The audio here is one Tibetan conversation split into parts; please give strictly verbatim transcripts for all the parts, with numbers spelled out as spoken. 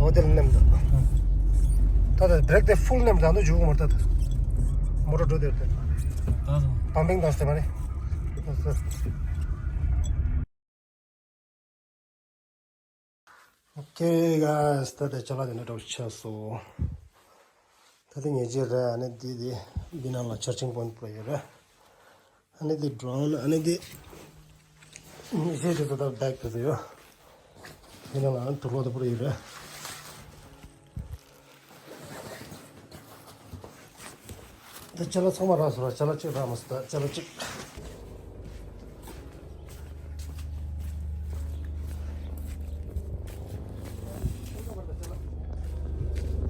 ཧོ་ཊེལ་ནེམ་ད། ད་ད་བྲེག་དེ་ཕུལ་ནེམ་ད་ནུ་འཇུག་མར་ད་ད། མོ་ཊ་འགྲོ་དེར་ད། ད་ད། བམ་པིང་དང་སྟེ་མ་ནི། ཨོ་ཁེ་གཱས། ད་ལྟ་ཅ་ལག་དེ་འདྲ་འདྲ་པོ་ཆགས་སོང་། ད་ལྟ་ཉེ་ཆར་ར་ཨ་ནི་འདི་འདི་འདི་ནང་ལ་ཆར་ཆིང་པོན་པོ་ཡོད་ར། ཨ་ནི་འདི་ཌོ་རོན། ཨ་ནི་འདི་ཉེ་ཆར་དེ་ཚོ་ད་བེག་དེ་ཚོ་ཡོད། འདི་ནང་ལ་ཨ་ནི་དུག་ལོག་དེ་པོ་ཡོད་ར། ད་ཅ་ལག་ཚང་མ་རག་སོང་ར། ཅ་ལག་གཅིག་རག་མ་སོང་། ད་ཅ་ལག་གཅིག་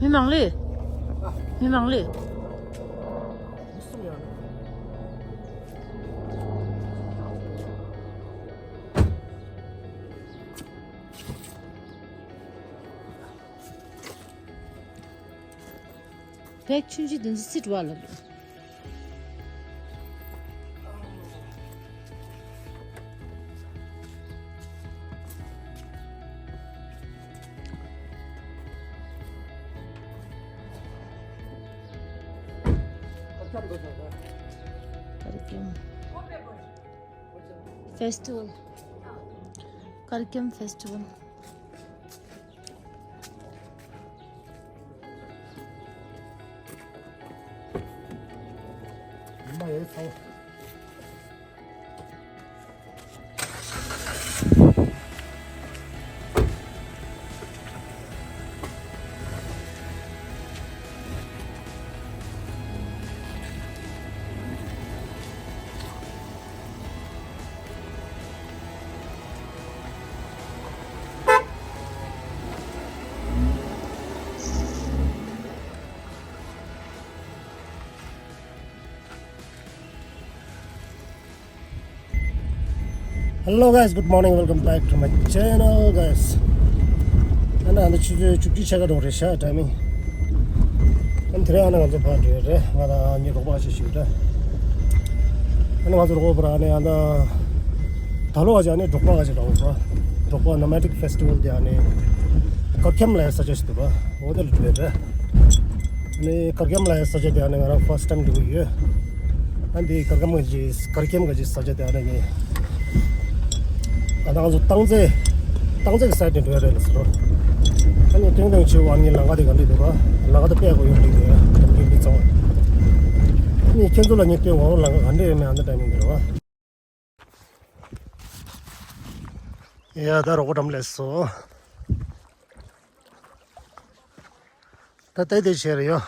ནི་ནང་ལས། ནི་ནང་ལས། བེག་ཆུང་ཆུང་དེ་ཚོ་སིད་བ་ལ་ལུ། Karkem Festival. Karkem Festival. Hello guys, good morning, welcome back to my channel guys. ཨ་ནི་ཨ་ནི་ཆུ་ཚོད་བཅུ་གཅིག་ཕྱེད་ཀ་འགྲོ་རེད་ཤག་ཊའི་མིང་། ཨ་ནི་དེ་རིང་ཨ་ནི་ང་ཚོ་ཕར་འགྲོ་རེད། ང་དང་ངའི་རོགས་པ་ཞིག་ཞིག་རེད། ཨ་ནི་ང་ཚོ་རོགས་པ་ར་ཨ་ནི་ཨ་ད་ད་ལོ་ཨ་ཅག་ཨ་ནི་འབྲོག་པ་ཨ་ཅག་ར་འབྲོག་པ་ནོ་མེ་ཌིག་ཕེ་སི་ཊི་ཝལ་དེ་ཨ་ནི་ཀར་ཁེམ་ལ་ས་ཆ་ཞིག་འདུག་པ། འོ་དེ་ལ་འགྲོ་རེད། ཨ་ནི་ཀར་ཁེམ་ལ་ཡ་ས་ཆ་དེ་ཨ་ནི་ང་རང་ཕར་སི་ཊི་ཊའིམ་འགྲོ་གི་ཡོད། ཨ་འདི་ཀར་ཁེམ་གི་ཀར་ཁེམ་གི་ས་ཆ་དེ་ཨ་ནི་ངས་ཨ་ད་ང་ཚོ་སྟང་རྩེ་སྟང་རྩེ་གི་སའིཌ་ནས་འགྲོ་ཡ་རེད་ལ་ཟེར་རོ། ཨ་ནི་ཏིང་ཏིང་ཆེ་བ་ཨ་ནི་ལམ་ཁ་དེ་ག་འདྲ་འདུག་པ། ལམ་ཁ་དེ་དཔེ་གོ་ཡོད་འགྲིག་འདུག་ཡ། དམ་གྱི་མི་ཚང་། ཨ་ནི་ཁྱེད་ཚོ་ལ་ངས་སྟོན་གོ་ལམ་ཁ་ག་འདྲ་ཡོད་མེད། ཨ་འདི་ཊའི་མིང་འདི་རེད་པ། ཡ་ད་རོགས་པ་འགྲམ་སླེབས་སོང་། ད་ལྟ་དེ་བྱས་རེད་ཡ།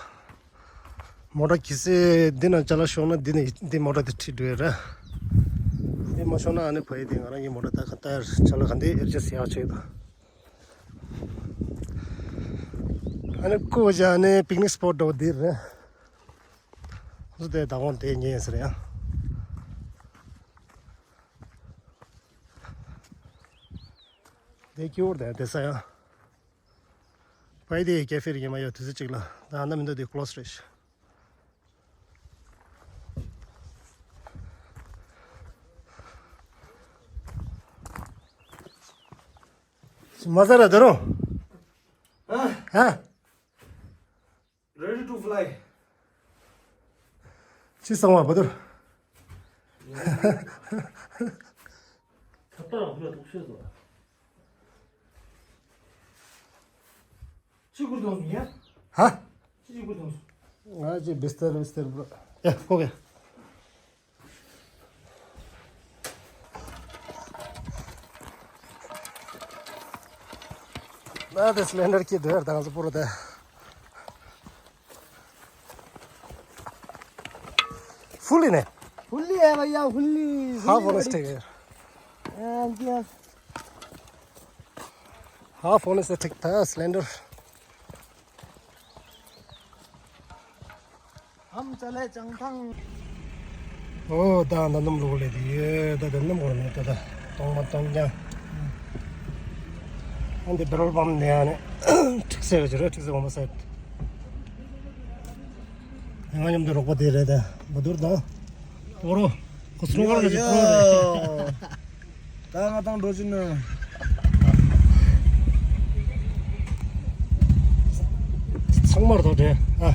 མོ་ཊ་གི་སེ་འདི་ན་ཅ་ལག་ཤོར་ན་འདི་ནས་འདི་མོ་ཊ་དེ་ཁྲིད་འགྲོ་ཡ་རེད། འདི་མ་ཤོར་ན་ཨ་ནི་ཕ་ཡི་དེ་ང་རང་གི་མོ་ཊ་ད་ག་ད་ཅ་ལག་ག་འདི་ཨེ་ཌི་ཇ་སི་ཡག་བྱས་ད། ཨ་ནི་ཀོ་ཇ་ནི་པིག་ནིག་སི་པོ་ཊི་འདྲ་པོ་འདི་རེད། སུ་དེ་ད་དགོང་དེ་ཉལ་ཟེར་ཡ། དེ་ཀྱི་འོར་དེ་དེ་ས་ཡ། ཕ་ཡི་དེ་ཀེ་ཧྥེ་རེད་ཉི་མ་ཡོད་དུས་ཚོད་གཅིག་ལ། ད་ཨ་ན་མི་འདུག་དེ་ཀློ་སི་རེད་ཤག་མ་ཟ་ར་ད་རུང་། ཨ། ཧ། Ready to fly. ཅི་སོང་བ་བ་དུར། ཁ་པར་ཧུ་ལ་ཐུག་ཤོས་སོ། ཅི་གུར་དོང་སུ་ཡ། ཧ། ཅི་ཅི་གུར་དོང་སུ། ང་ཅི་བིས་ཏར་བིས་ཏར་བ། ཡ་ཁོ་གེ། ན་དེ་སི་ལེན་ཌར་གྱི་འདོད་དང་སུ་པོ་ར་དེ། Fully ने। Fully है भैया, fully, half होने से ठीक है। हाँ जी, हाँ। हाफ होने से ठीक था सिलेंडर। हम चले चंगथंग। ཨོ་ད་ད་ནམ་ལོག་ལེ་དེ་ཡོད། ད་ད་ནམ་གོར་མེད། ད་ད་གཏོང་མ་གཏོང་ཀྱང་། ཨ་འདི་པེ་ཊྲོལ་པམ་ནས་ཨ་ནི་ཁྲིག་སེ་ག་ཅི་རེད། ཁྲིག་སེ་གོང་མ་སེ། ང་མཉམ་དུ་རོགས་པ་དེ་རེད་ད། མ་དུར་དང་། ཨོ་རོ། ཁོ་སུ་རོ་ག་ཅི་ཁོ་རེད། ད་ང་དང་འགྲོ་ཅི་ན། ཚང་མར་ཐོག་འདྲེ། ཨ།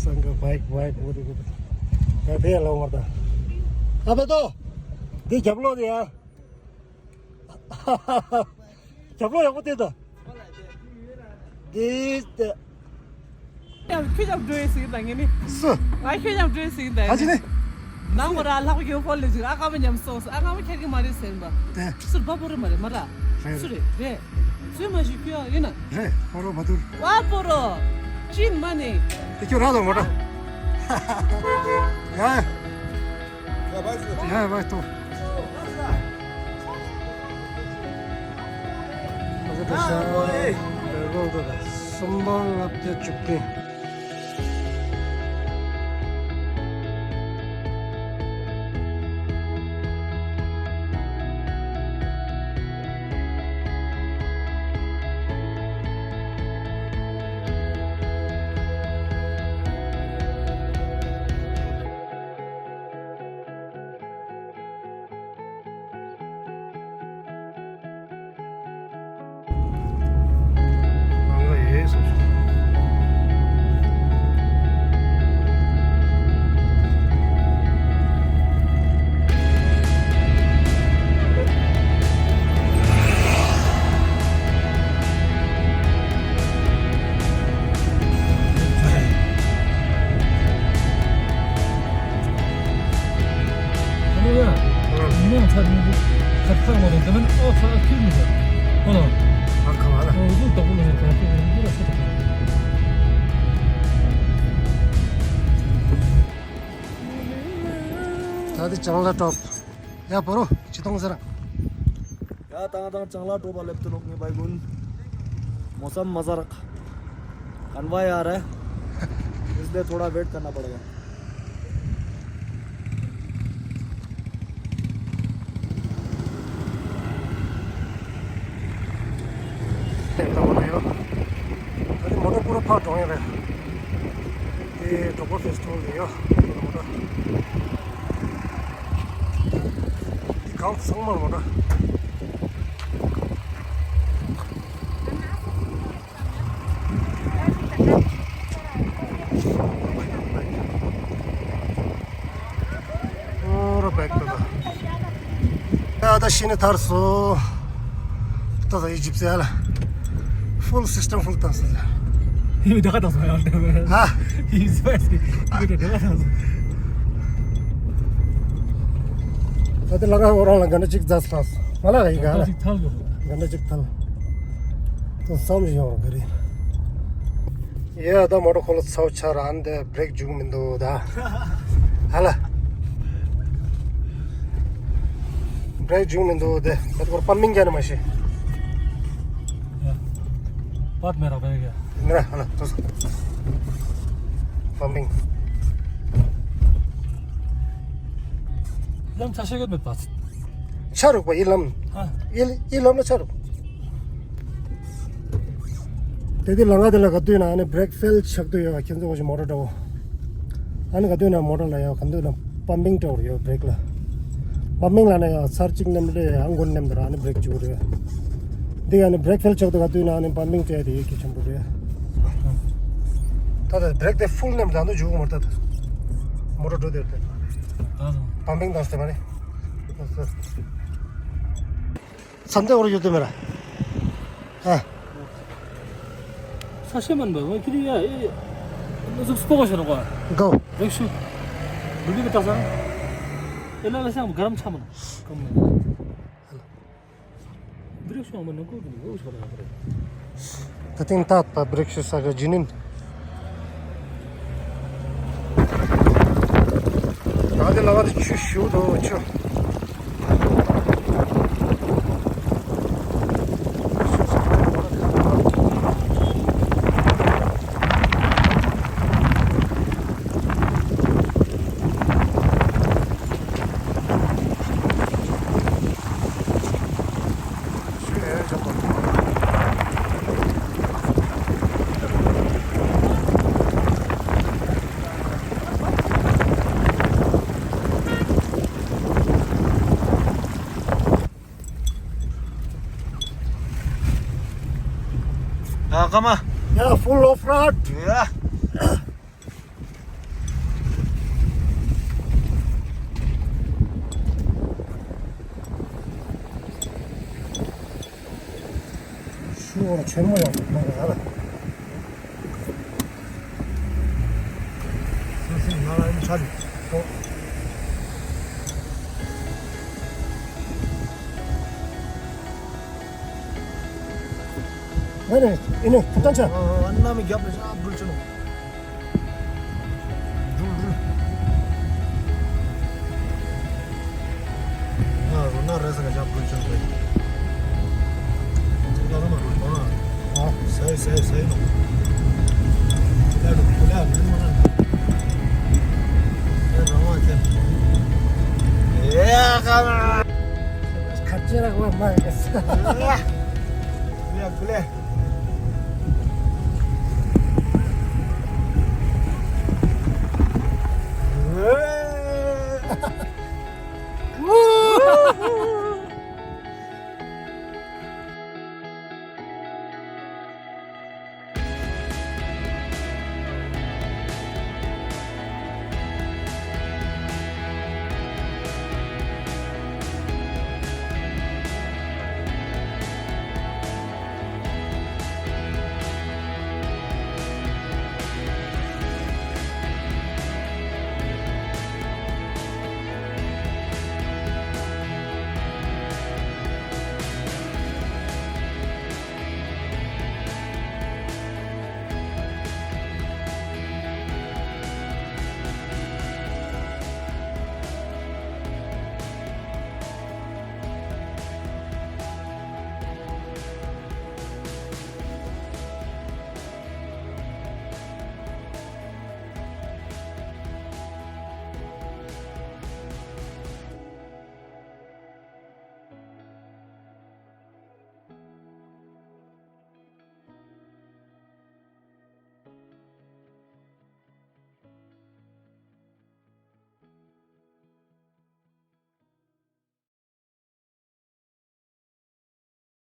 སང་ག་བའིག་བའིག་འོ་དེ་གོ། ད་དེ་ལོ་མར་ད། ཨ་བེ་ཏོ། འདི་རྒྱབ་ལོག་དེ་ཡ། རྒྱབ་ལོག་ཡག་པོ་དེ་ད། འདི་དེ། ཁྱོད་ཀྱང་འགྲོ་ཡི་ཟིག་ད་ངས་ནི། སུ། ང་ཁྱོད་ཀྱང་འགྲོ་ཡི་ཟིག་ད། ཨ་ཅི་ནི། ནང་མོ་ར་ལྷག་པ་གྱོན་ཕོ་ལེ་ཟིག། ཨ་ཀ་མ་ཉམས་སོང་ཟིག། ཨ་ཀ་མ་ཁྱེར་གི་མ་རེད་ཟེར་བ། དེ། སུར་བ་པོ་རེད་མ་རེད་མ་ར། རེད། སུ་རེད་རེད། ཚོད་མ་ཞིག་ཁྱོད་ཡིན་ན། རེད། ཕོ་རོ་བ་དུར། ཝ་པོ་རོ། ཅིན་མ་ནི། དེ་ཁྱོད་ར་དང་མོ་ཏོ། ཡ། ཡ་བའི་སུ། ཡ་བའི་སུ། སུམ་སྟོང་ལྔ་བརྒྱ་བཅུ་བདུན། ད་དེ་ཅང་ལ་ཀྲོབ། ཡ་པོ་རོ་ཅི་གཏོང་ཟེར། ཡ་ཏང་ཏང་ཅང་ལ་ཀྲོབ་པ་ལེབ་ཏུ་ནོག་ངེ་བའི་གུན། མོ་སམ་མ་ཟ་རག། ཨན་བ་ཡ་ར། इसलिए थोड़ा वेट करना पड़ेगा। ད་ནི་མོ་ཊ་པུ་ར་ཕར་འགྲོ་ཡ་རེད། དེ་གྲོགས་པོ་ཕེ་སི་ཊི་ཝལ་རེད་ཡ། མོ་ཊ། དེ་གང་ཚང་མར་མོ་ཊ། ཨོ་ར་བེག་ཏུ་ད། ད་ད་ཤི་ནི་ཐར་སོ། ད་ད་ཨི་ཇིབ་སི་ཨ་ལ། ཕུལ་སིས་ཊམ་ཕུལ་ཏང་སི་ལ། ཡི་ད་ག་ཏང་སོ་ཡ་ལ། ཧ། ཡི་སི་ཡི་ད་ག་ཏང་སོ། ད་དེ་ལ་ག་ཨོ་རང་ལ་ག་འདྲ་ཅིག་ཛ་སི་ལ་སོ། ང་ལ་ག་ཡི་ག་ལ། ད་ཅིག་ཐལ་གོ། ག་འདྲ་ཅིག་ཐལ། ད་སམ་ཞིག་ཡོང་ར་ག་རེ། ཡ་ད་མོ་ཊ་ཁོ་ལ་ཚའོ་ཆ་ར་ཨན་དེ་བྲེག་འཇུག་མི་འདུག་ད། ཧ་ལ། བྲེག་འཇུག་མི་འདུག་དེ་ད་ཁོར་པམ་པིང་རྒྱག་ནི་མ་ཤེས། ཡ། པར་མེ་ར་བེ་ག་མེ་ར་ཧ་ལ་ཏོ་སོ། པམ་པིང་། ལམ་ཆ་ཤེས་གི་མེད་པ། ཆ་རུག་པ་ཡི་ལམ། ཨ། ཡི་ཡི་ལམ་ལ་ཆ་རུག་དེ་དུས་ལ་ང་དེ་ལ་ག་དུས་ན་ཨ་ནི་བྲེག་ཕེལ་ཆགས་དུས་ཡོད་ཁྱེད་ཚོ་གོ་ཞིག་མོ་ཊ་འདྲ་བོ། ཨ་ནི་ག་དུས་ན་མོ་ཊ་ལ་ཡོད་ག་དུས་ན་པམ་པིང་སྤྲད་ཡོད་བྲེག་ལ། པམ་པིང་ལ་ན་ཡོད་ཚར་གཅིག་ནེམ་རེ་ཨ་མགོ་ནེམ་དུ་ར་ཨ་ནི་བྲེག་བཅུག་རེད། འདི་ཨ་ནི་བྲེག་ཕེལ་ཆགས་དུས་ག་དུས་ན་ཨ་ནི་པམ་པིང་སྤྲད་དེ་ཡོད་ཁྱེད་ཆེན་པོ་རེད། ད་ལྟ་བྲེག་དེ་ཕུལ་ནེམ་དུ་ཨ་ནི་བཅུག་མོ་ཊ་ད་མོ་ཊ་འགྲོ་དེར་དེ། པམ་པིང་དང་སྟེ་མ་རེད། མཚམས་འདི་འོར་ཡོད་དུ་མེད་ར། ཨ། ས་ཤེ་མན་པ་ཁྱི་ཡ་ཨེ། ཟུག་སྤོ་གོ་ཤ་ནོ་གོ། གོ། རེག་ཤུ། ལུ་ལི་གི་ཏ་ས། ཨེ་ལ་ལ་ཤང་ག་རམ་ཆ་མ་ནོ། གམ་ནོ། བི་རེག་ཤུ་ཨང་མ་ནོ་གོ་གི་ནི་གོ་ཤ་ར་རེ། ད་ཐེངས་ཏག་པ་བི་རེག་ཤུ་ས་ག་ཇི་ནིན། ད་དེ་ལ་བ་དེ་ཆུ་ཞུ་དོ་ཆུ། ཨ་ཀ་མ། Yeah, full off road. Yeah. ཤུ་བ་ཆེན་མོ་ཡོང་གི་མ་རེད་ཨ་ལ། སུ་སུ་ང་ལ་ཡིན་ཆ་རེད། ཨོ། ང་ནས་ཨེ་ནས་ཕུ་ཏན་ཆ། ཨ་ཨ་ཨ་ནི་མི་རྒྱབ་ནས་ཤ་འབུལ་ཆེན་མོ། ང་རོ་ན་རེ་ས་ག་ཅག་བུ་ཆུང་རེད། ང་རོ་མ་རོ་ན། ཨ། སའི་སའི་སའི་ནོ། ལ་རུ་ཁུ་ལ་མི་མ་ན། ཡ་རང་བ་ཁྱེད། ཡ་ཀ་མ། ཁ་ཅེ་ར་བ་མ་ཡ་ས། ཡ་ཀུ་ལེ།